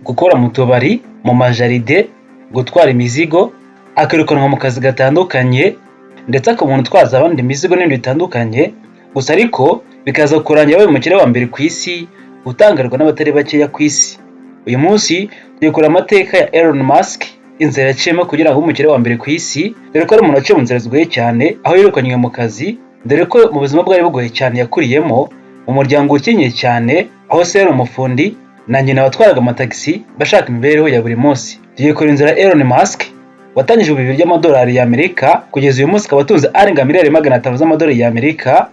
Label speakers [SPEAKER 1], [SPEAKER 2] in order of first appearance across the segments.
[SPEAKER 1] Gukora mu tubari, mu majaride, gutwara imizigo, akirukanwa mu kazi gatandukanye, ndetse akaba umuntu utwaza abandi imizigo n'ibindi bitandukanye. Gusa ariko bikaza kurangira abaye umukire wa mbere ku isi, utangarwa n'abatari bakeya ku isi. Uyu munsi tugiye kureba amateka ya Elon Musk, inzira yaciyemo kugira ngo abe umukire wa mbere ku isi, dore ko ari umuntu waciye mu nzira zigoye cyane, aho yirukanywe mu kazi, dore ko mu buzima bwari bugoye cyane yakuriyemo mu muryango ukennye cyane, aho se yari umufundi na nyina watwaraga amatagisi bashaka imibereho ya buri munsi. Tugiye kureba inzira ya Elon Musk watangije ibihumbi by'amadolari y'Amerika, kugeza uyu munsi akaba atunze arenga miliyari 500 z'amadolari y'Amerika,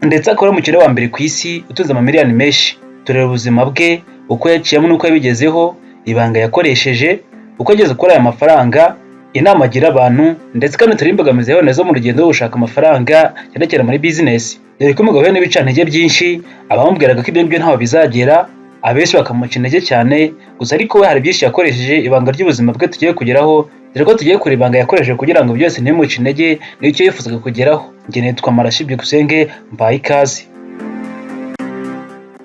[SPEAKER 1] ndetse akaba ari umukire wa mbere ku isi utunze amamiliyoni menshi. Tureba ubuzima bwe, uko yaciyemo n'uko yabigezeho, ibanga yakoresheje, uko ageze kuri aya mafaranga, inama agira abantu, ndetse kandi turebe imbogamizi yahuye nazo mu rugendo rwo gushaka amafaranga, cyane cyane muri bizinesi, dore ko umugabo we n'ibicantege byinshi, abamubwiraga ko ibyo ngibyo ntaho bizagera, abenshi bakamuca intege cyane. Gusa ariko we hari byinshi yakoresheje, ibanga ry'ubuzima bwe tugiye kugeraho, dore ko tugiye kureba ibanga yakoresheje kugira ngo byose ntibimuce intege n'icyo yifuzaga kugeraho. Njye nitwa Marashi Byukusenge, mbaye ikaze.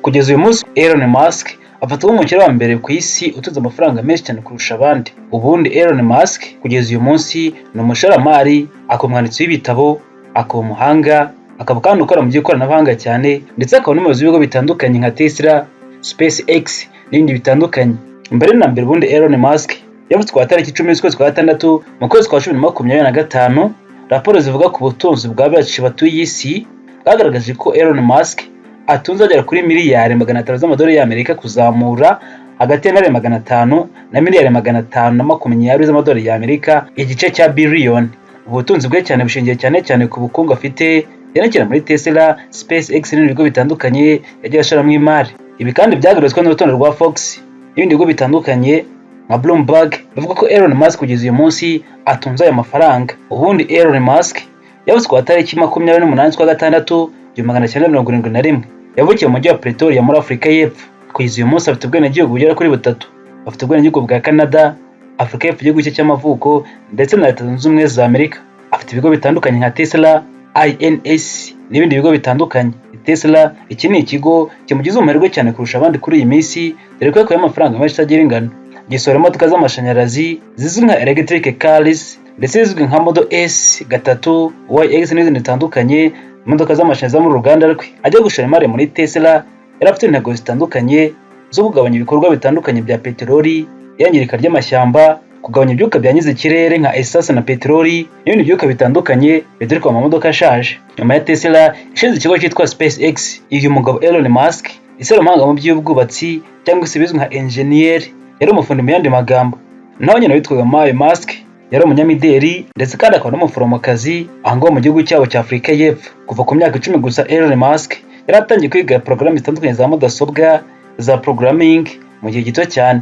[SPEAKER 1] Kugeza uyu munsi Elon Musk afatwa nk'umukire wa mbere ku isi utunze amafaranga menshi cyane kurusha abandi. Ubundi Elon Musk kugeza uyu munsi ni umushoramari, akaba umwanditsi w'ibitabo, akaba umuhanga, akaba kandi ukora mu by'ikoranabuhanga cyane, ndetse akaba n'umuyobozi w'ibigo bitandukanye nka Tesla, SpaceX n'ibindi bitandukanye. Mbere na mbere, ubundi Elon Musk yavutse ku tariki 10 z'ukwezi kwa gatandatu mu kwezi kwa cumi na 25. Raporo zivuga ku butunzi bwa benshi batuye isi bwagaragaje ko Elon Musk atunze agera kuri miliyari 500 z'amadolari y'Amerika kuzamura, hagati ya miliyari 500 na miliyari 520 z'amadolari y'Amerika, igice cya biliyoni. Ubutunzi bwe cyane bushingiye cyane cyane ku bukungu afite, cyane cyane muri Tesla, SpaceX n'ibindi bigo bitandukanye yagiye ashoramo imari. Ibi kandi byagarutswe n'urutonde rwa Fox n'ibindi bigo bitandukanye nka Bloomberg, bavuga ko Elon Musk kugeza uyu munsi atunze aya mafaranga. Ubundi Elon Musk yavutse ku tariki 28 z'ukwa gatandatu 1971. Yavukiye mu mujyi wa Pretoria muri Afurika y'Epfo. Kugeza uyu munsi afite ubwenegihugu bugera kuri butatu: afite ubwenegihugu bwa Canada, Afurika y'Epfo igihugu cye cy'amavuko, ndetse na Leta Zunze Ubumwe za Amerika. Afite ibigo bitandukanye nka Tesla, INS n'ibindi bigo bitandukanye. Tesla, iki ni ikigo kimugize umuherwe cyane kurusha abandi kuri iyi minsi, dore ko yakuye amafaranga menshi atagira ingano. Gisohora imodoka z'amashanyarazi zizwi nka electric cars, ndetse zizwi nka Model S 3, Y, X n'izindi zitandukanye, imodoka z'amashanyarazi zo mu ruganda rwe. Ajya gushora imari muri Tesla yari afite intego zitandukanye zo kugabanya ibikorwa bitandukanye bya peteroli, iyangirika ry'amashyamba, kugabanya ibyuka byangiza ikirere nka essence na peteroli n'ibindi byuka bitandukanye bituruka mu mamodoka ashaje. Nyuma ya Tesla ishinze ikigo cyitwa SpaceX. Uyu mugabo Elon Musk ise umuhanga mu by'ubwubatsi cyangwa se bizwi nka engineer, yari umufundi mu yandi magambo. Naho nyina witwaga Maye Musk yari umunyamideli, ndetse kandi akaba n'umuforomokazi aho ngaho mu gihugu cyabo cya Afurika y'Epfo. Kuva ku myaka 10 gusa, Elon Musk yari atangiye kwiga porogaramu zitandukanye za mudasobwa za programming mu gihe gito cyane.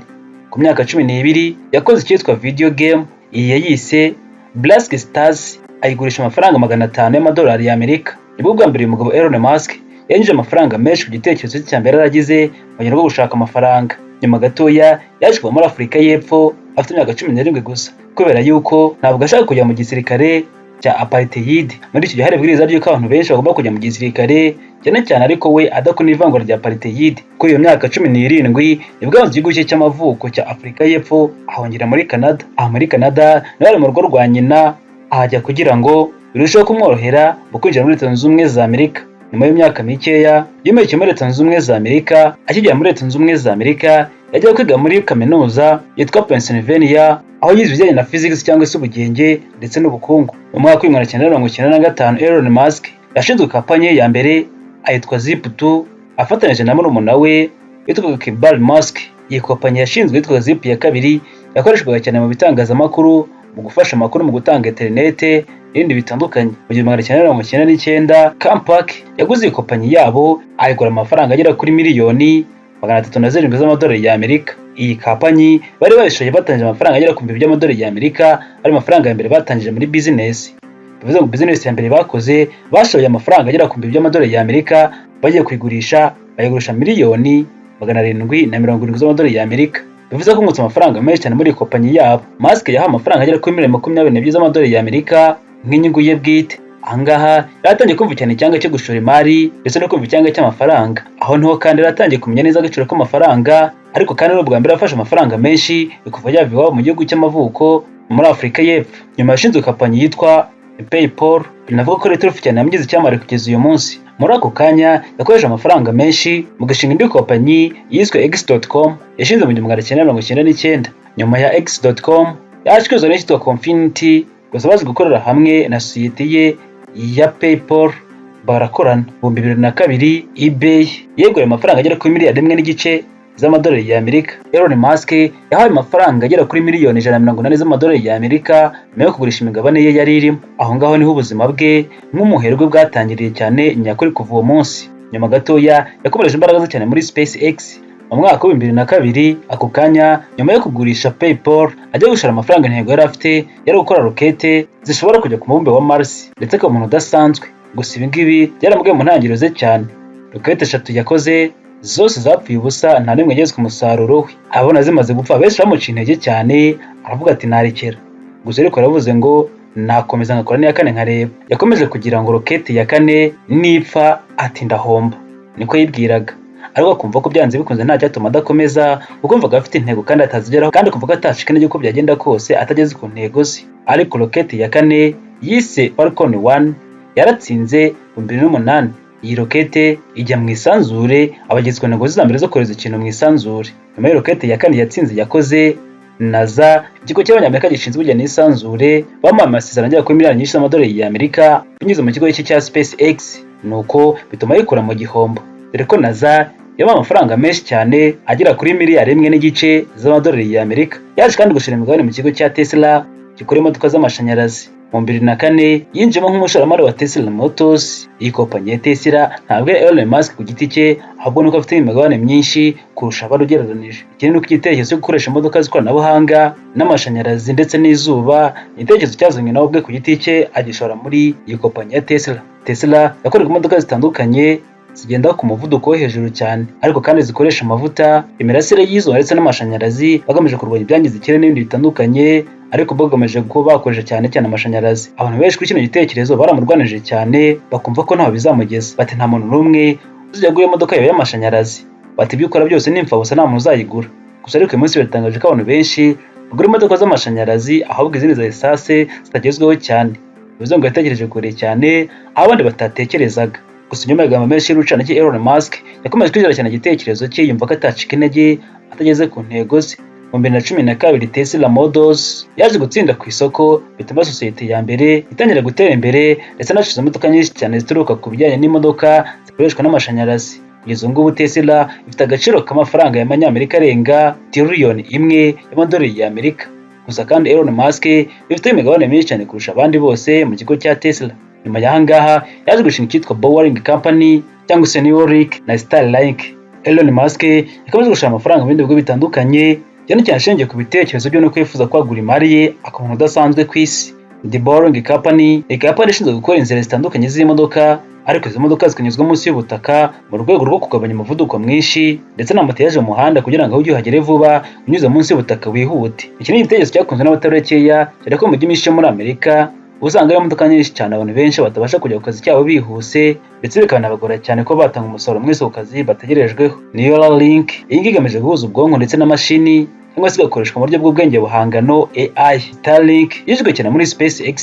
[SPEAKER 1] Ku myaka 12 yakoze icyitwa video game, iyi yayise Black Stars, ayigurisha amafaranga 500 y'amadolari y'Amerika. Nibwo bwa mbere uyu mugabo Elon Musk yinjije amafaranga menshi ku gitekerezo cye cya mbere yaragize mu rugendo rwo gushaka amafaranga. Nyuma gatoya yaje kuva muri Afurika y'Epfo afite imyaka 17 gusa, kubera yuko ntabwo ashaka kujya mu gisirikare cya apartheid. Muri icyo gihe hari ibwiriza ry'uko abantu benshi bagomba kujya mu gisirikare cyane cyane, ariko we adakunda ivangura rya apartheid. Kuri iyo myaka 17 nibwo yanze igihugu cye cy'amavuko cya Afurika y'Epfo, ahungira muri Canada. Aha muri Canada nawe ari mu rugo rwa nyina, ahajya kugira ngo birusheho kumworohera mu kwinjira muri Leta Zunze Ubumwe za Amerika. Nyuma y'imyaka mikeya yimukiye muri Leta Zunze Ubumwe za Amerika. Akigera muri Leta Zunze Ubumwe za Amerika yagiye kwiga muri kaminuza yitwa Pennsylvania, aho yize ibijyanye na physics cyangwa se ubugenge ndetse n'ubukungu. Mu mwaka w'1995 Elon Musk yashinzwe kampani ye ya mbere ayitwa Zip2, afatanyije na murumuna we witwaga Kimbal Musk. Iyi kompanyi yashinzwe yitwaga Zip ya kabiri yakoreshwaga cyane mu bitangazamakuru, mu gufasha amakuru, mu gutanga interinete n'ibindi bitandukanye. Mu 1999 Compaq yaguze iyi kompanyi yabo, ayigura amafaranga agera kuri miliyoni 307 z'amadolari y'Amerika. Iyi kompanyi bari bayishoye batangije amafaranga agera ku bihumbi by'amadolari y'Amerika, ari amafaranga ya mbere batangije muri bizinesi. Bivuze ngo bizinesi ya mbere bakoze bashoye amafaranga agera ku bihumbi by'amadolari y'Amerika, bagiye kuyigurisha bayigurisha miliyoni 770 z'amadolari y'Amerika. Bivuze ko bungutse amafaranga menshi cyane muri iyi kompanyi yabo. Musk yahawe amafaranga agera kuri miliyoni 22 z'amadolari y'Amerika nk'inyungu ye bwite. Ahangaha yaratangiye kumva cyane icyanga cyo gushora imari ndetse no kumva icyanga cy'amafaranga. Aho niho kandi yaratangiye kumenya neza agaciro k'amafaranga, ariko kandi n'ubwa mbere afashe amafaranga menshi kuva yava iwabo mu gihugu cy'amavuko muri Afurika y'Epfo. Nyuma yashinze kompanyi yitwa PayPal, binavuga ko ari cyane yamugize icyamamare kugeza uyu munsi. Muri ako kanya yakoresheje amafaranga menshi mu gushinga indi kompanyi yiswe X.com, yashinze mu 1999. Nyuma ya X.com yaje kwizwa n'icyitwa Confinity, gusa bazi gukorera hamwe na sosiyete ye ya PayPal barakorana. 2002 eBay yeguriye amafaranga agera kuri miliyari 1.5 z'amadolari y'Amerika. Elon Musk yahawe amafaranga agera kuri miliyoni 180 z'amadolari y'Amerika nyuma yo kugurisha imigabane ye yari irimo. Aho ngaho niho ubuzima bwe nk'umuherwe bwatangiriye cyane nyakuri kuva uwo munsi. Nyuma gatoya yakomereje imbaraga ze cyane muri SpaceX mu mwaka wa 2002. Ako kanya nyuma yo kugurisha PayPal ajya gushora amafaranga, intego yari afite yari gukora rokete zishobora kujya ku mubumbe wa Mars ndetse akaba umuntu udasanzwe. Gusa ibi ngibi byaramugoye mu ntangiriro ze cyane. Rokete eshatu yakoze zose zapfuye ubusa, nta n'imwe yageze ku musaruro we. Abona zimaze gupfa, benshi bamuciye intege cyane, aravuga ati narekera. Gusa ariko yaravuze ngo nakomeza ngakora n'iya kane nkareba. Yakomeje kugira ngo rokete ya kane nipfa ati ndahomba, niko yibwiraga, ariko akumva ko byanze bikunze nta cyatuma adakomeza, kuko yumvaga afite intego kandi atazigeraho, kandi akumva ko atacika intege uko byagenda kose atageze ku ntego ze. Ariko rokete ya kane yise Falcon 1 yaratsinze mu 2008. Iyi rokete ijya mu isanzure, abageze ku ntego ze za mbere zo kohereza ikintu mu isanzure. Nyuma y'iyi rokete ya kane yatsinze yakoze, NASA, ikigo cy'Abanyamerika gishinzwe ibijyanye n'isanzure, bamuhaye amasezerano agera kuri miliyari nyinshi z'amadolari y'Amerika binyuze mu kigo cye cya SpaceX, nuko bituma yikura mu gihombo, dore ko NASA yabaha amafaranga menshi cyane agera kuri miliyari 1.5 z'amadolari y'Amerika. Yaje kandi gushora imigabane mu kigo cya Tesla gikora imodoka z'amashanyarazi. Mu 2004 yinjiyemo nk'umushoramari wa Tesla Motors. Iyi kompanyi ya Tesla ntabwo ari Elon Musk ku giti cye, ahubwo nuko afite imigabane myinshi kurusha abandi ugereranije. Ikindi nuko igitekerezo cyo gukoresha imodoka z'ikoranabuhanga n'amashanyarazi ndetse n'izuba ni igitekerezo cyazanywe nawe ubwe ku giti cye, agishora muri iyi kompanyi ya Tesla. Tesla yakoraga imodoka zitandukanye zigenda ku muvuduko wo hejuru cyane, ariko kandi zikoresha amavuta, imirasire y'izuba ndetse n'amashanyarazi, bagamije kurwanya ibyangiza ikirere n'ibindi bitandukanye, ariko bagamije kuba bakoresha cyane cyane amashanyarazi. Abantu benshi kuri kino gitekerezo baramurwanije cyane, bakumva ko ntaho bizamugeza, bati nta muntu n'umwe uzajya agura imodoka yawe y'amashanyarazi, bati ibyo ukora byose ni imfabusa, nta muntu uzayigura. Gusa ariko uyu munsi biratangaje ko abantu benshi bagura imodoka z'amashanyarazi, ahubwo izindi za esanse zitagezweho cyane. Bivuze ngo yatekereje kure cyane aho abandi batatekerezaga. Gusa nyuma y'amagambo menshi y'urucantege, Elon Musk yakomeje kwizera cyane igitekerezo cye, yumva ko atacika intege atageze ku ntego ze. Mu 2012 Tesla Motors yaje gutsinda ku isoko, bituma sosiyete ya mbere itangira gutera imbere, ndetse anacuruza imodoka nyinshi cyane zituruka ku bijyanye n'imodoka zikoreshwa n'amashanyarazi. Kugeza ubu ngubu Tesla ifite agaciro k'amafaranga y'amanyamerika arenga tiriyoni 1 y'amadolari y'Amerika. Gusa kandi Elon Musk bifite imigabane myinshi cyane kurusha abandi bose mu kigo cya Tesla. Nyuma y'aha ngaha yaje gushinga icyitwa Boring Company cyangwa se Neuralink na Starlink. Elon Musk yakomeje gushora amafaranga mu bindi bigo bitandukanye, cyane cyane ashingiye ku bitekerezo bye no kwifuza kwagura imari ye akaba umuntu udasanzwe ku isi. The Boring Company ni kampani ishinzwe gukora inzira zitandukanye z'imodoka, ariko izo modoka zikanyuzwa munsi y'ubutaka mu rwego rwo kugabanya umuvuduko mwinshi ndetse n'embouteillage mu muhanda, kugira ngo aho ugiye uhagere vuba unyuze munsi y'ubutaka wihute. Iki ni igitekerezo cyakunzwe n'abatari bakeya, cyane ko mu mijyi myinshi yo muri Amerika usanga hari imodoka nyinshi cyane, abantu benshi batabasha kujya ku kazi cyabo bihuse, ndetse bikanabagora cyane ko batanga umusaruro mwinshi ku kazi bategerejweho. Neuralink, iyi ngiyi igamije guhuza ubwonko ndetse n'amashini, cyangwa se igakoreshwa mu buryo bw'ubwenge buhangano AI. Starlink yizwe cyane muri SpaceX,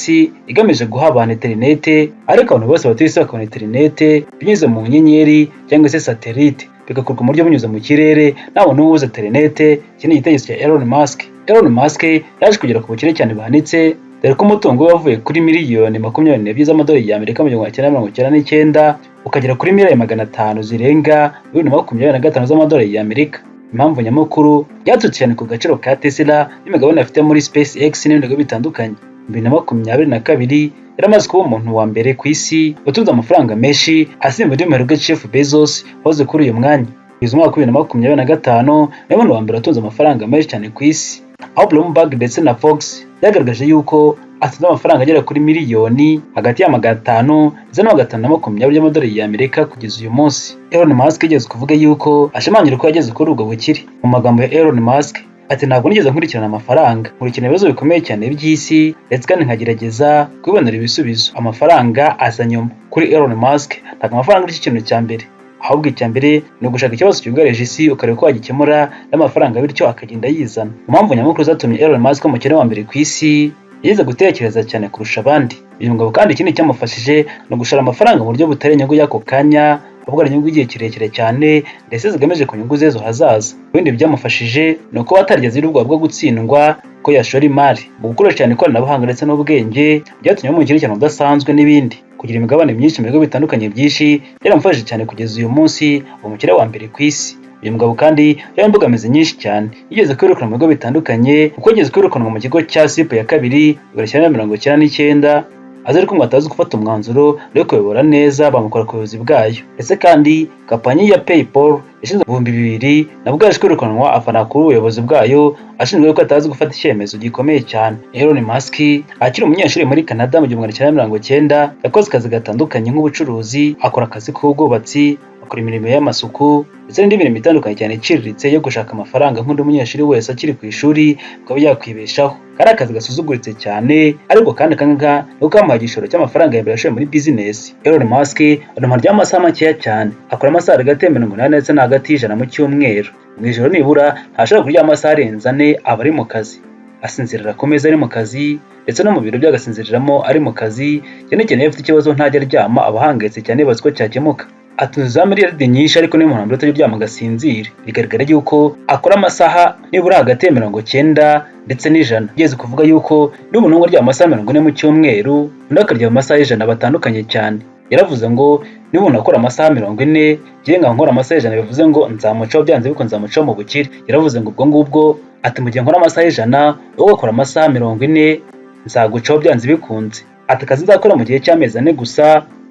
[SPEAKER 1] igamije guha abantu interinete, ariko abantu bose batuye isi bakabona interinete binyuze mu nyenyeri cyangwa se satellite, bigakorwa mu buryo bunyuze mu kirere, nta muntu ubuze interinete. Iki ni igitekerezo cya Elon Musk. Elon Musk yaje kugera ku bukire cyane buhanitse, dore ko umutungo we wavuye kuri miliyoni 22 z'amadolari y'Amerika mu 1999 ukagera kuri miliyari 500 zirenga 2025 z'amadolari y'Amerika. Impamvu nyamukuru byaturutse cyane ku gaciro ka Tesla n'imigabane afite muri SpaceX n'ibindi bigo bitandukanye. 2022 yari amaze kuba umuntu wa mbere ku isi utunze amafaranga menshi, asimbuye undi muherwe Jeff Bezos wahoze kuri uyu mwanya. Kugeza umwaka wa 2025 niwe muntu wa mbere watunze amafaranga menshi cyane ku isi, aho Bloomberg ndetse na Fox byagaragaje yuko atunze amafaranga agera kuri miliyoni hagati ya 500 ndetse na 520 y'amadolari y'Amerika kugeza uyu munsi. Elon Musk yigeze kuvuga yuko ashimangira ko yageze kuri ubwo bukire. Mu magambo ya Elon Musk Ati: "Ntabwo nigeze nkurikirana amafaranga, nkurikirana ibibazo bikomeye cyane by'isi, ndetse kandi nkagerageza kubibonera ibisubizo. Amafaranga aza nyuma." Kuri Elon Musk, ntabwo amafaranga ari cyo kintu cya mbere, ahubwo icya mbere ni ugushaka ikibazo cyugarije isi, ukareba ko wagikemura n'amafaranga, bityo akagenda yizana. Impamvu nyamukuru zatumye Elon Musk umukire wa mbere ku isi, yize gutekereza cyane kurusha abandi. Uyu mugabo kandi, ikindi cyamufashije ni ugushora amafaranga mu buryo butari inyungu y'ako kanya, ahubwo ari inyungu y'igihe kirekire cyane, ndetse zigamije ku nyungu z'ejo hazaza. Ibindi byamufashije ni ukuba atarigeze agira ubwoba bwo gutsindwa ko yashora imari mu gukoresha cyane ikoranabuhanga ndetse n'ubwenge, byatumye umukire cyane udasanzwe n'ibindi. Kugira imigabane myinshi mu bigo bitandukanye byinshi byaramufashije cyane kugeza uyu munsi umukire wa mbere ku isi. Uyu mugabo kandi yari imbogamizi nyinshi cyane. Yigeze kwirukanwa mu bigo bitandukanye, kuko yigeze kwirukanwa mu kigo cya SIP ya kabiri 1999, azi ariko ngo atazi gufata umwanzuro no kuyobora neza, bamukora ku buyobozi bwayo. Ndetse kandi company ya PayPal yashinzwe mu 2000, nabwo yaje kwirukanwa avana kuri ubuyobozi bwayo, ashinzwe ko atazi gufata icyemezo gikomeye cyane. Elon Musk akiri umunyeshuri muri Canada mu 1990, yakoze akazi gatandukanye nk'ubucuruzi, akora akazi k'ubwubatsi, akora imirimo y'amasuku, ndetse n'indi mirimo itandukanye cyane iciriritse yo gushaka amafaranga nk'undi munyeshuri wese akiri ku ishuri akaba yakwibeshaho. Kari akazi gasuzuguritse cyane, ariko kandi akangaka niko kamuhaye igishoro cy'amafaranga ya mbere yashoye muri bizinesi. Elon Musk ni umuntu amasaha makeya cyane, akora amasaha hagati ya 80 ndetse na hagati y'100 mu cyumweru. Mu ijoro nibura ntashobora kuryama amasaha arenze 4, aba ari mu kazi. Asinzirira ku meza ari mu kazi, ndetse no mu biro bye agasinziriramo ari mu kazi. Cyane cyane iyo afite ikibazo ntajya aryama, aba ahangayitse cyane yibaza uko cyakemuka. Atunze za miliyaridi nyinshi, ariko niyo umuntu utajya uryama agasinzire. Bigaragara yuko akora amasaha nibura hagati ya 90 ndetse n'100. Ugeze kuvuga yuko niba umuntu aryama amasaha 40 mu cyumweru, undi akaryama amasaha 100, batandukanye cyane. Yaravuze ngo niba umuntu akora amasaha 40, njyewe nkaba nkora amasaha 100, bivuze ngo nzamucaho, byanze bikunze nzamucaho mu bukire. Yaravuze ngo ubwo ngubwo, ati: "Mu gihe nkora amasaha 100, wowe ugakora amasaha 40, nzagucaho byanze bikunze." Ati: "Akazi nzakora mu gihe cy'amezi 4 gusa,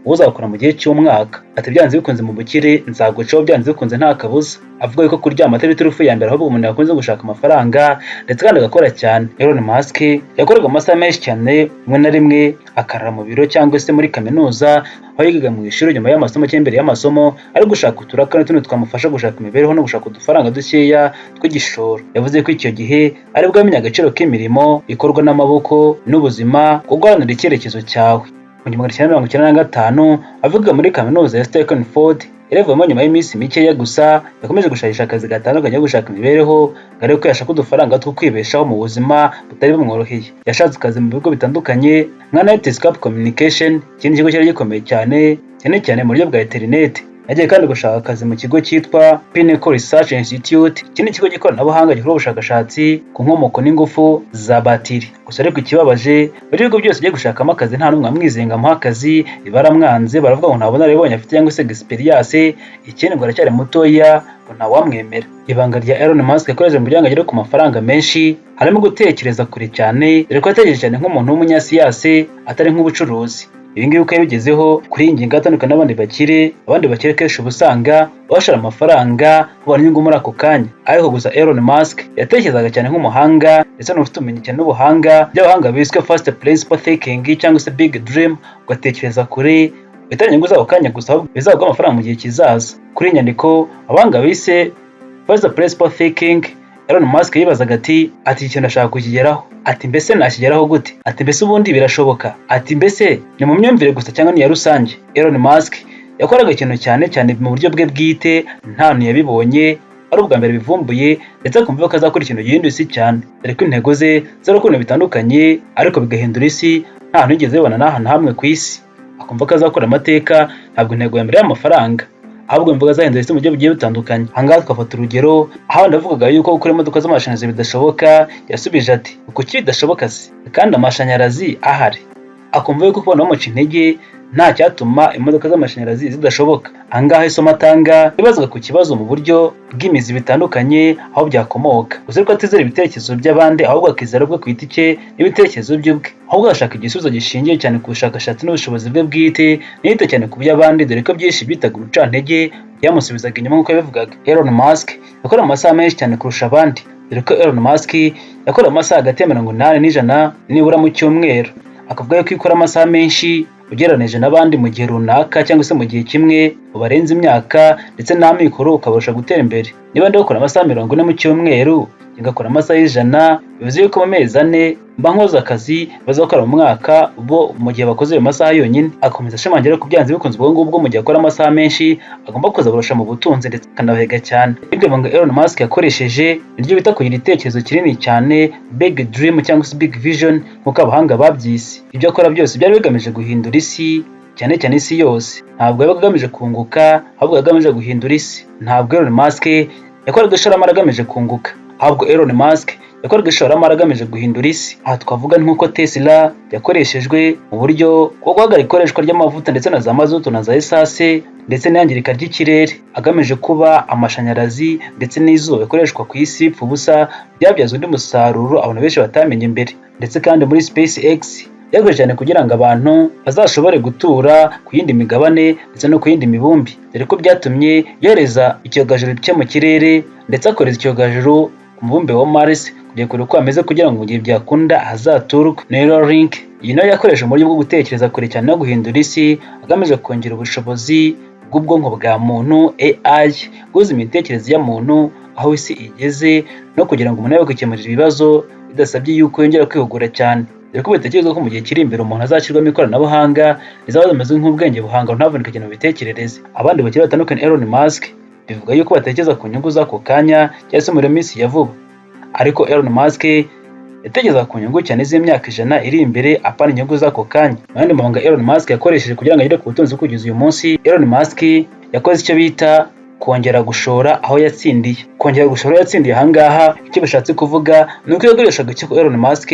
[SPEAKER 1] wowe uzakora mu gihe cy'umwaka." Ati: "Byanze bikunze mu bukire nzagucaho, byanze bikunze, nta kabuza." Avuga yuko kuryama atari iturufu ya mbere, ahubwo umuntu yakunze gushaka amafaranga ndetse kandi agakora cyane. Elon Musk yakoraga amasaha menshi cyane, rimwe na rimwe akarara mu biro cyangwa se muri kaminuza aho yigaga mu ishuri, nyuma y'amasomo cyangwa imbere y'amasomo, ari gushaka uturaka n'utundi twamufasha gushaka imibereho no gushaka udufaranga dukeya tw'igishoro. Yavuze ko icyo gihe aribwo yamenye agaciro k'imirimo ikorwa n'amaboko n'ubuzima bwo guharanira icyerekezo cyawe. Mu 1995, avuga muri kaminuza ya Stanford, yaravuyemo nyuma y'iminsi mikeya gusa. Yakomeje gushakisha akazi gatandukanye ko gushaka imibereho, ngo arebe ko yashaka udufaranga two kwibeshaho mu buzima butari bumworoheye. Yashatse akazi mu bigo bitandukanye nka Netscape Communication, ikindi kigo cyari gikomeye cyane, cyane cyane mu buryo bwa interineti. Yagiye kandi gushaka akazi mu kigo cyitwa Pinnacle Research Institute, iki ni ikigo cy'ikoranabuhanga gikora ubushakashatsi ku nkomoko n'ingufu za batiri. Gusa ariko ikibabaje, muri bigo byose agiye gushakamo akazi, nta n'umwe wamwizeye ngo amuhe akazi. Baramwanze, baravuga ngo nta bunararibonye afite cyangwa se experience, ikindi ngo aracyari mutoya, ngo ntawamwemera. Ibanga rya Elon Musk yakoresheje kugira ngo agere ku mafaranga menshi harimo gutekereza kure cyane, dore ko yatekereje cyane nk'umuntu w'umunyasiyase, atari nk'ubucuruzi. Ibi ngibi uko yabigezeho kuri iyi ngingo, atandukanye n'abandi bakire. Abandi bakire kenshi uba usanga bashora amafaranga babona inyungu muri ako kanya, ariko gusa Elon Musk yatekerezaga cyane nk'umuhanga ndetse n'ufite ubumenyi cyane n'ubuhanga by'abahanga biswe first principle thinking cyangwa se big dream, ugatekereza kure bitari inyungu z'ako kanya gusa, ahubwo bizaguha amafaranga mu gihe kizaza. Kuri iyi nyandiko abahanga bise first principle thinking, Elon Musk yibazaga ati: "Iki kintu ndashaka kukigeraho." Ati: "Mbese nakigeraho gute?" Ati: "Mbese ubundi birashoboka?" Ati: "Mbese ni mu myumvire gusa cyangwa ni iya rusange?" Elon Musk yakoraga ikintu cyane cyane mu buryo bwe bwite, nta hantu yabibonye, ari ubwa mbere bivumbuye, ndetse akumva ko azakora ikintu gihindura isi cyane, dore ko intego ze zari ukuntu bitandukanye ariko bigahindura isi, nta hantu yigeze bibona n'ahantu hamwe ku isi. Akumva ko azakora amateka. Ntabwo intego ya mbere y'amafaranga, ahubwo imvuga azahindura isi mu buryo bugiye butandukanye. Ahangaha twafata urugero aho abandi bavugaga yuko gukora imodoka z'amashanyarazi bidashoboka, yasubije ati: "Kuki bidashoboka se kandi amashanyarazi ahari?" Akumva yuko kubona bamuca intege nta cyatuma imodoka z'amashanyarazi zidashoboka. Ahangaha isomo atanga, yibazaga ku kibazo mu buryo bw'imizi bitandukanye aho byakomoka, gusa ariko atizera ibitekerezo by'abandi, ahubwo akizera ubwe ku giti cye n'ibitekerezo bye ubwe, ahubwo agashaka igisubizo gishingiye cyane ku bushakashatsi n'ubushobozi bwe bwite, ntiyite cyane ku by'abandi, dore ko byinshi byitaga urucantege byamusubizaga inyuma nk'uko yabivugaga. Elon Musk yakora amasaha menshi cyane kurusha abandi, dore ko Elon Musk yakora amasaha hagati ya 80 n'100 nibura mu cyumweru. Akavuga yuko iyo ukora amasaha menshi ugereranije n'abandi mu gihe runaka cyangwa se mu gihe kimwe, ubarenza imyaka ndetse n'amikoro, ukabarusha gutera imbere. Niba ndi gukora amasaha 40 mu cyumweru, Ngakora amasaha 100, bivuze yuko mu mezi 4 mba nkoze akazi bazakora mu mwaka bo mu gihe bakoze ayo masaha yonyine. Akomeza ashimangira ko byanze bikunze ubwo ngubwo mu gihe akora amasaha menshi agomba kuzabarusha mu butunzi ndetse akanabahega cyane. Iryo banga Elon Musk yakoresheje niryo bita kugira igitekerezo kinini cyane, big dream cyangwa se big vision nk'uko abahanga babyise. Ibyo akora byose byari bigamije guhindura isi, cyane cyane isi yose. Ntabwo yabaga agamije kunguka, ahubwo agamije guhindura isi. Ntabwo Elon Musk yakoraga ishoramari agamije kunguka, ahubwo Elon Musk yakoraga ishoramari agamije guhindura isi. Aha twavuga nk'uko Tesla yakoreshejwe mu buryo bwo guhagarika ikoreshwa ry'amavuta ndetse na za mazutu na za essence ndetse n'iyangirika ry'ikirere, agamije kuba amashanyarazi ndetse n'izuba bikoreshwa ku isi bipfa ubusa byabyazwa undi musaruro abantu benshi batamenye imbere. Ndetse kandi muri SpaceX yakoze cyane kugira ngo abantu bazashobore gutura ku yindi migabane ndetse no ku yindi mibumbe, dore ko byatumye yohereza icyogajuru cye mu kirere, ndetse akohereza icyogajuru ku mubumbe wa Mars kugira kureba uko hameze, kugira ngo mu gihe byakunda hazaturwe. Neuralink iyi nayo yakoresha mu buryo bwo gutekereza kure cyane no guhindura isi, agamije kongera ubushobozi bw'ubwonko bwa muntu, AI, guhuza imitekerereze ya muntu aho isi igeze, no kugira ngo umuntu abe kwikemurira ibibazo bidasabye yuko yongera kwihugura cyane, dore ko bitekerezwa ko mu gihe kiri imbere umuntu azashyirwamo ikoranabuhanga rizaba rimeze nk'ubwenge buhangano, ntavunike cyane mu mitekerereze. Abandi bakire batandukanye Elon Musk bivuga yuko batekereza ku nyungu z'ako kanya cyangwa se muri minsi ya vuba, ariko Elon Musk yatekereza ku nyungu cyane z'imyaka 100 iri imbere, apana inyungu z'ako kanya. Mu yandi mabanga Elon Musk yakoresheje kugira ngo agere ku butunzi kugeza uyu munsi, Elon Musk yakoze icyo bita kongera gushora aho yatsindiye. Kongera gushora aho yatsindiye, ahangaha icyo bishatse kuvuga ni uko yagurishaga icyo. Elon Musk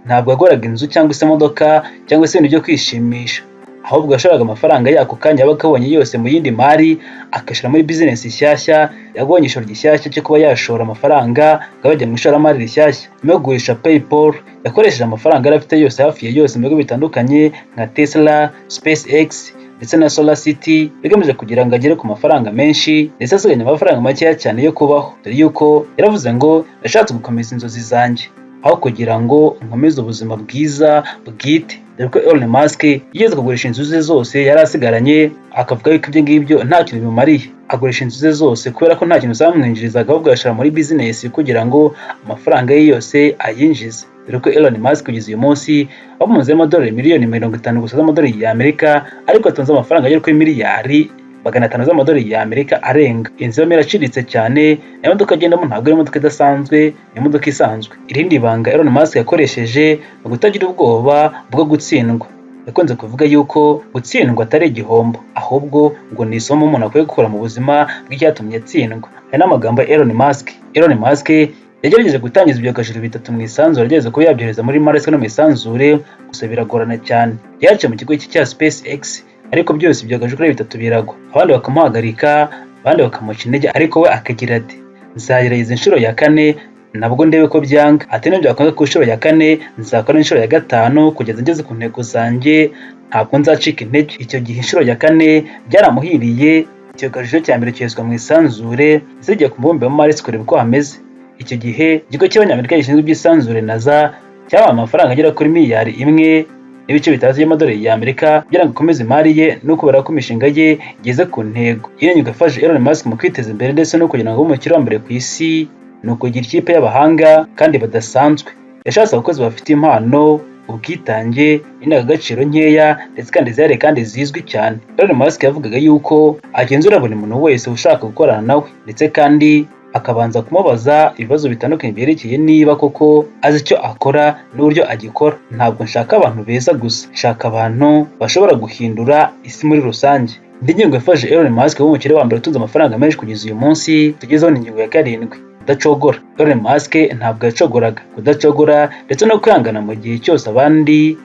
[SPEAKER 1] ntabwo yaguraga inzu cyangwa se imodoka cyangwa se ibintu byo kwishimisha, ahubwo yashoraga amafaranga yako kanya yabaga abonye yose mu yindi mari, akashyira muri bizinesi nshyashya. Yabonye ishoro gishyashya cyo kuba yashora amafaranga ngo bajya mu ishoramari rishyashya. Nyuma yo kugurisha PayPal, yakoresheje amafaranga yari afite yose, hafi ya yose, mu bigo bitandukanye nka Tesla, SpaceX ndetse na Solar City, bigamije kugira ngo agere ku mafaranga menshi, ndetse asigaranye amafaranga makeya cyane yo kubaho, dore yuko yaravuze ngo: "Nashatse gukomeza inzozi zanjye aho kugira ngo nkomeze ubuzima bwiza bwite", dore ko Elon Musk yigeze kugurisha inzu ze zose yari asigaranye, akavuga yuko ibyo ngibyo nta kintu bimumariye. Agurisha inzu ze zose kubera ko nta kintu zamwinjirizaga, ahubwo ayashora muri bizinesi kugira ngo amafaranga ye yose ayinjize, dore ko Elon Musk kugeza uyu munsi bamunzeho amadolari miliyoni 50 gusa z'amadolari y'Amerika, ariko atunze amafaranga agera kuri miliyari 500 z'amadolari y'Amerika arenga. Inzu ye iraciriritse cyane, imodoka agendamo ntabwo ari imodoka idasanzwe, ni imodoka isanzwe. Irindi banga Elon Musk yakoresheje ni ukutagira ubwoba bwo gutsindwa. Yakunze kuvuga yuko gutsindwa atari igihombo, ahubwo ngo ni isomo umuntu akwiye gukura mu buzima bw'icyatumye atsindwa. Aya ni amagambo ya Elon Musk. Elon Musk yagerageje gutangiza ibyogajuru bitatu mu isanzure, agerageza kuba yabyohereza muri Mars no mu isanzure, gusa biragorana cyane. Yaciye mu kigo cye cya SpaceX, ariko byose ibyogajuru kuri bitatu biragwa, abandi bakamuhagarika, abandi bakamuca intege, ariko we akagira ati: "Nzagerageza inshuro ya kane nabwo ndebe ko byanga." Ati: "Nibyakwanga ku nshuro ya kane, nzakora inshuro ya gatanu kugeza ngeze ku ntego zanjye, ntabwo nzacika intege." Icyo gihe inshuro ya kane byaramuhiriye, icyogajuru cya mbere cyoherezwa mu isanzure, zijya ku mubumbe wa Mars kureba uko hameze. Icyo gihe ikigo cy'Abanyamerika gishinzwe iby'isanzure, NASA, cyabahaye amafaranga agera kuri miliyari 1.6 y'amadolari y'Amerika kugira ngo akomeze imari ye no kubera ko imishinga ye igeze ku ntego. Iyo nyungu yafashe Elon Musk mu kwiteza imbere ndetse no kugira ngo abe umukire wa mbere ku isi ni ukugira ikipe y'abahanga kandi badasanzwe. Yashatse abakozi bafite impano, ubwitange, indangagaciro nkeya ndetse kandi zihariye kandi zizwi cyane. Elon Musk yavugaga yuko agenzura buri muntu wese ushaka gukorana nawe, ndetse kandi akabanza kumubaza ibibazo bitandukanye byerekeye niba koko azi icyo akora n'uburyo agikora. "Ntabwo nshaka abantu beza gusa, nshaka abantu bashobora guhindura isi muri rusange." Indi ngingo yafashe Elon Musk w'umukire wa mbere utunze amafaranga menshi kugeza uyu munsi tugezeho ni ingingo ya karindwi: kudacogora. Elon Musk ntabwo yacogoraga. Kudacogora ndetse no kwihangana mu gihe cyose abandi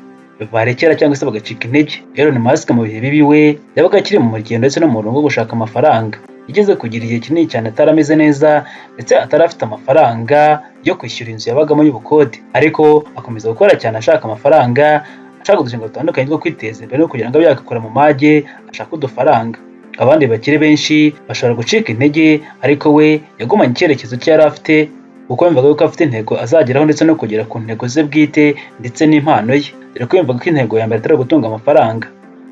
[SPEAKER 1] barekera cyangwa se bagacika intege. Elon Musk mu bihe bibi we yabaga akiri mu rugendo ndetse no mu murongo wo gushaka amafaranga. Yigeze kugira igihe kinini cyane atarameze neza, ndetse atari afite amafaranga yo kwishyura inzu yabagamo y'ubukode, ariko akomeza gukora cyane ashaka amafaranga, ashaka udushinga dutandukanye two kwiteza imbere no kugira ngo abe yakikura mu mage, ashake udufaranga. Abandi bakire benshi bashobora gucika intege, ariko we yagumanye icyerekezo cye yari afite, kuko yumvaga yuko afite intego azageraho ndetse no kugera ku ntego ze bwite ndetse n'impano ye, dore ko yumvaga ko intego ya mbere atari ugutunga amafaranga,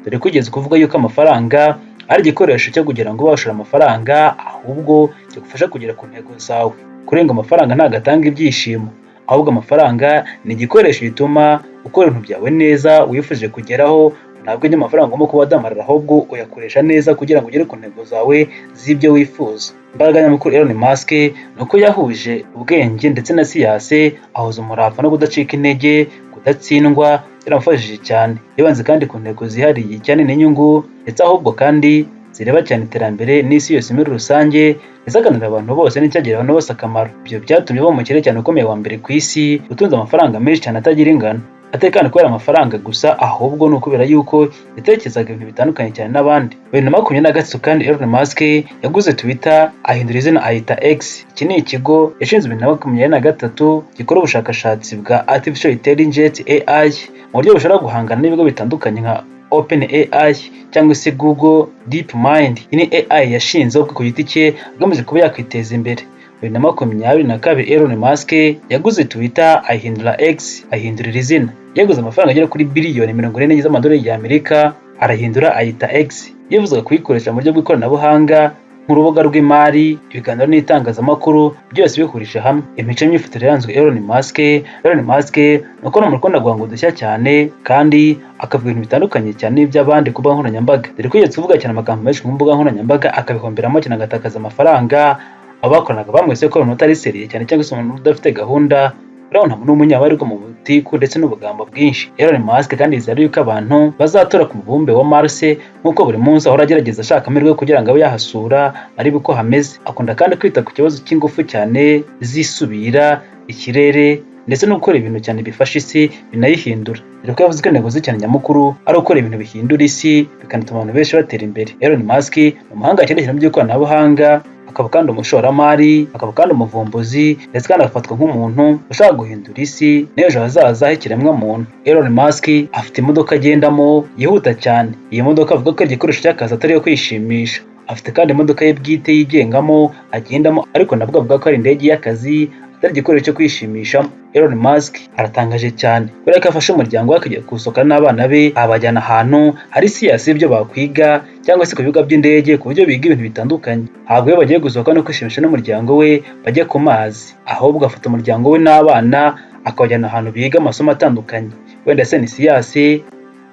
[SPEAKER 1] dore ko ugeze kuvuga yuko amafaranga ari igikoresho cyo kugira ngo washora amafaranga, ahubwo kigufasha kugera ku ntego zawe. Kurenga amafaranga ntabwo atanga ibyishimo, ahubwo amafaranga ni igikoresho gituma ukora ibintu byawe neza wifuje kugeraho. Ntabwo ujya amafaranga ugomba kuba adamarara, ahubwo uyakoresha neza kugira ngo ugere ku ntego zawe z'ibyo wifuza. Imbaraga nyamukuru Elon Musk ni uko yahuje ubwenge ndetse na siyanse, ahuza umurava no kudacika intege, kudatsindwa byaramufashije cyane. Yibanze kandi ku ntego zihariye cyane n'inyungu, ndetse ahubwo kandi zireba cyane iterambere n'isi yose muri rusange, ndetse akanira abantu bose n'icyagirira abantu bose akamaro. Ibyo byatumye aba umukire cyane ukomeye wa mbere ku isi, utunze amafaranga menshi cyane atagira ingano. Atari kandi kubera amafaranga gusa, ahubwo ni ukubera yuko yatekerezaga ibintu bitandukanye cyane n'abandi. 2023 kandi Elon Musk yaguze Twitter, ahindura izina ayita X. Iki ni ikigo yashinze 2023 gikora ubushakashatsi bwa Artificial Intelligence, AI, mu buryo bushobora guhangana n'ibigo bitandukanye nka OpenAI cyangwa se Google DeepMind. Iyi ni AI yashinze ubwe ku giti cye agamije kuba yakwiteza imbere. 2022 Elon Musk yaguze Twitter ayihindura X, ayihindurira izina. Yaguze amafaranga agera kuri biliyoni 44 z'amadolari y'Amerika, arahindura ayita X. Yifuzaga kuyikoresha mu buryo bw'ikoranabuhanga nk'urubuga rw'imari, ibiganiro n'itangazamakuru, byose bihurije hamwe. Imico n'imyifatire yaranzwe Elon Musk. Elon Musk ni uko ni umuntu ukunda guhanga udushya cyane, kandi akavuga ibintu bitandukanye cyane n'iby'abandi ku mbuga nkoranyambaga, dore ko yigeze kuvuga cyane amagambo menshi ku mbuga nkoranyambaga, akabihomberamo cyane, agatakaza amafaranga. Abo bakoranaga bamwise ko ari umuntu utari sérieux cyane cyangwa se umuntu udafite gahunda. Urabona ni umunyabarirwa mu butiku ndetse n'ubugambo bwinshi. Elon Musk kandi yizera yuko abantu bazatura ku mubumbe wa Mars, nk'uko buri munsi ahora agerageza ashaka amahirwe kugira ngo abe yahasura arebe uko hameze. Akunda kandi kwita ku kibazo cy'ingufu cyane zisubira, ikirere, ndetse no gukora ibintu cyane bifasha isi binayihindura, dore ko yavuze ko intego ze cyane nyamukuru ari ugukora ibintu bihindura isi, bikanatuma abantu benshi batera imbere. Elon Musk ni umuhanga cyane cyane mu by'ikoranabuhanga, akaba kandi umushoramari, akaba kandi umuvumbuzi, ndetse kandi agafatwa nk'umuntu ushaka guhindura isi n'ejo hazaza h'ikiremwamuntu. Elon Musk afite imodoka agendamo yihuta cyane. Iyi modoka avuga ko ari igikoresho cy'akazi, atari iyo kwishimisha. Afite kandi imodoka ye bwite yigengamo agendamo, ariko nabwo avuga ko ari indege y'akazi, atari igikoresho cyo kwishimishamo. Elon Musk aratangaje cyane kubera ko afashe umuryango we akajya gusohokana n'abana be, abajyana ahantu hari siyansi y'ibyo bakwiga cyangwa se ku bibuga by'indege, ku buryo biga ibintu bitandukanye. Ntabwo iyo bagiye gusohoka no kwishimisha n'umuryango we bajya ku mazi, ahubwo afata umuryango we n'abana akabajyana ahantu biga amasomo atandukanye, wenda se ni siyansi,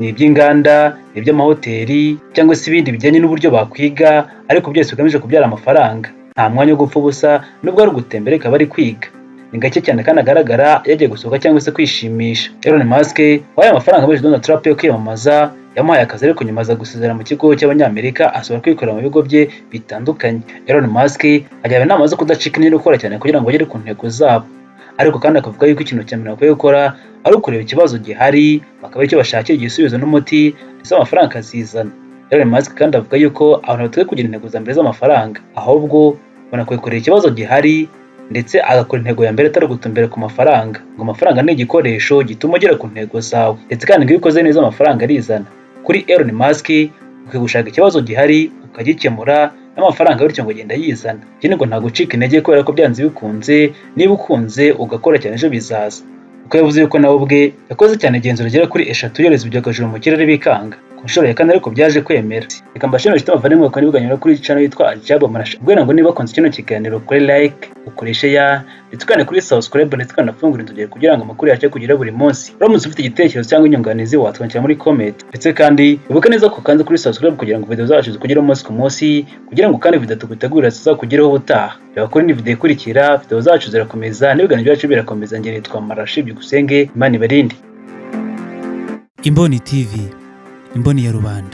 [SPEAKER 1] ni iby'inganda, ni iby'amahoteli cyangwa se ibindi bijyanye n'uburyo bakwiga, ariko byose bigamije kubyara amafaranga. Nta mwanya wo gupfa ubusa, nubwo ari ugutembera ikaba ari kwiga. Ni gake cyane kandi agaragara yagiye gusohoka cyangwa se kwishimisha. Elon Musk wahaye amafaranga menshi Donald Trump yo kwiyamamaza, yamuhaye akazi, ariko nyuma aza gusezera mu kigo cy'Abanyamerika, asubira kwikorera mu bigo bye bitandukanye. Elon Musk agira inama zo kudacika intege no gukora cyane kugira ngo bagere ku ntego zabo, ariko kandi akavuga yuko ikintu cya mbere bakwiye gukora ari ukureba ikibazo gihari, bakaba aricyo bashakira igisubizo n'umuti, ndetse amafaranga akazizana. Elon Musk kandi avuga yuko abantu badakwiye kugira intego za mbere z'amafaranga, ahubwo banakwiye kureba ikibazo gihari, ndetse agakora intego ya mbere atari ugutumbera ku mafaranga. Ngo amafaranga ni igikoresho gituma ugera ku ntego zawe, ndetse kandi ngo iyo ukoze neza amafaranga arizana. Kuri Elon Musk, ukwiye gushaka ikibazo gihari ukagikemura, n'amafaranga bityo ngo agenda yizana. Ikindi ngo nta gucika intege, kubera ko byanze bikunze niba ukunze ugakora cyane ejo bizaza, kuko yavuze yuko nawe ubwe yakoze cyane igenzura rigera kuri eshatu, yohereza ibyogajuru mu kirere bikanga, ku nshuro ya kane ariko byaje kwemera. Reka mbashimire inshuti bavandimwe bakora ibiganiro kuri channel yitwa Ajabo Marasha, ubwo ngo niba bakunze kino kiganiro kuri like, ukoreshe ya, ndetse ukanda kuri subscribe, ndetse ukanafungura inzogera kugira ngo amakuru yacu akugere buri munsi. Uramutse ufite igitekerezo cyangwa inyunganizi watwandikira muri comment, ndetse kandi wibuke neza ko ukanze kuri subscribe kugira ngo video zacu zikugereho umunsi ku munsi, kugira ngo kandi video tugutegurira zizakugereho ubutaha. Reba kuri indi video ikurikira. Video zacu zirakomeza n'ibiganiro byacu birakomeza. Njye nitwa Marashi Byukusenge, Imana ibarinde.
[SPEAKER 2] Imboni TV, imboni ya rubanda.